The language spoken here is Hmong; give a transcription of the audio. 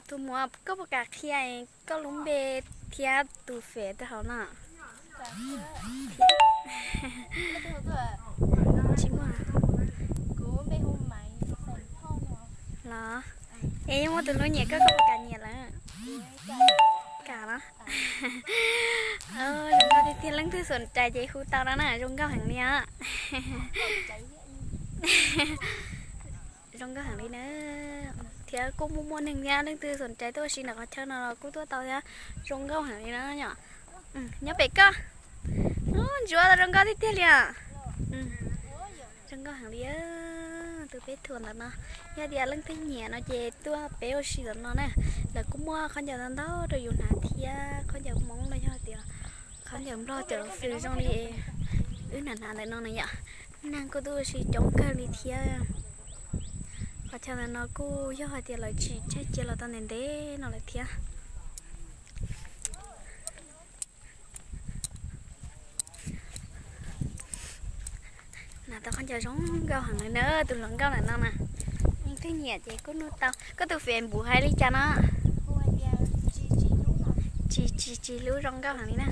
Tus muam, koj puas kam qhia koj lub npe thiab tus fem rau hauv no? Tsis muaj los? Es yeej muaj tus hlub nyiam koj, koj puas kam nyiam lawm? Kam los? Zoo nkauj tiag tiag, leej twg xom rais ces hu tau no na, zoo nkauj heev li os. Zoo nkauj heev li na. Thiab kuj muaj muaj neeg thiab, leej twg xom rais tuaj ua si ntawm qhov chaw no los kuj tuaj tau thiab. Zoo nkauj heev li na yom. Nyob pem koj. Ntsuav tau zoo nkauj tiag tiag li os. Zoo nkauj heev li. Tus peb thuam ntawm no, yog tias leej twg nyiam no ces tuaj peb ua si ntawm no na. Lawv kuj muaj khaub ncaws ntau ntau rau yus hnav thiab, khaub ncaws Hmoob los yog tias khaub ncaws Nplog cov xws zoo li wb hnav hnav ntawm no na yom. Neeg kuj tuaj ua si coob kawg li thiab. Qhov chaw ntawm no kuj yog hais tias lawv tsis tshaij cia los tau ntev ntev no lawm thiab. Hnav tau khaub ncaws zoo nkauj heev li na, tus hluas nkauj ntawm no na. Leej twg nyiam ces kuj nug tau. Koj tus Facebook hais li cas no? Tsis, tsis, tsis hlub, zoo nkauj heev li na.